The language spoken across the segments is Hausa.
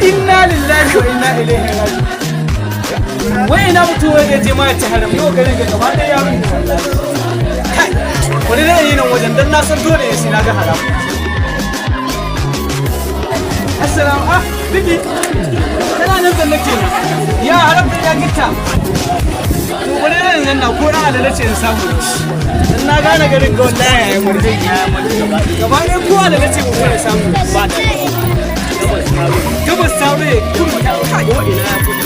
Inna lillahi wa inna ilaihi raji'un. Wai ina mutum wai zai je ma ya ci haram? Yau garin ga gaba ɗaya yaro ne wallahi. Kai, wani zai yi nan wajen dan na san dole ne sai na ga haram. Assalamu, ah, Biki. Kana nan zanne kenan. Ya haram da ya gitta. To, bari nan nan na ko na alala ce in samu. Dan na gane garin ga wallahi ya yi murje. Gaba ɗaya ko alala ce mu fara samu. Ba da. Gabas ta rufe, kudu ta kai. Ko ina ya kudu.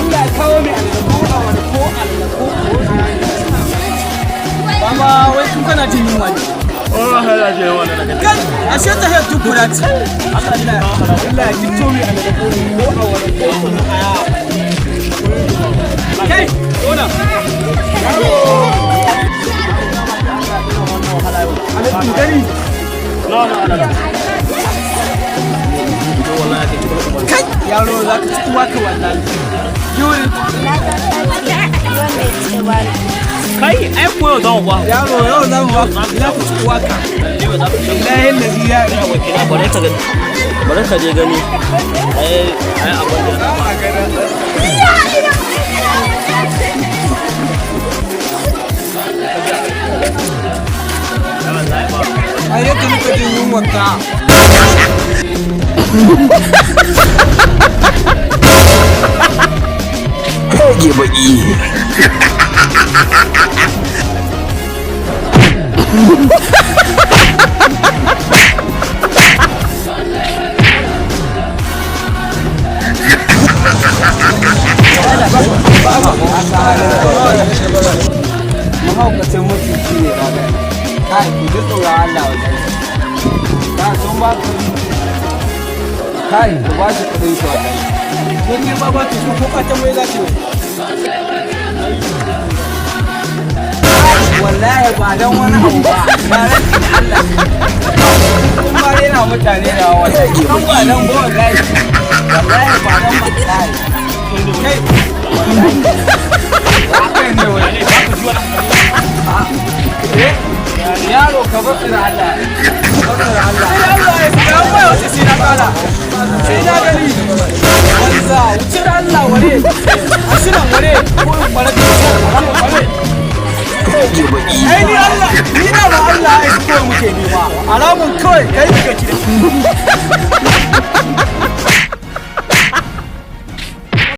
Allah ya kawo mai alala ko a wani ko alala ko. Baba, wai kun kana jin yunwa ne? Kai, ashe ta hayar tukura ce. Allah Allah ya fito mai alala ko a wani ko kunun aya. Kai, ona. Yaro. Alhaji gani. Kai, yaro, za ka ci uwa ka wallahi. Yau Kai, ai ko yau zan ba. Yaro, yau za mu ba za ku ci uwa ka. Billahi lazi ya Bari ka gani. Bari ka je gani. Ai ai abin da Ai yadda muka jin yunwa ka. Rage baki. Mahaukacin mutunci ne ba gani. Kai, ku ji tsoron Allah wallahi. Ka sun ba ku. Kai, ku ba shi kuɗin shi wallahi. Ko ke ba ba ko kwatan wai za ki yi. Wallahi ba dan wani abu ba. Na rantsi da Allah. Kun ba yana mutane da wallahi. Kun ba dan ba wallahi. Wallahi ba dan ba. Kai. Kai. Kai ne wai. Eh? Yaro, ka bar da Allah. Ka bar da Allah. Sai Allah ya ya ba wace sai na kala. Sai na gani. Banza, wuce da Allah ware. Ashirin ware.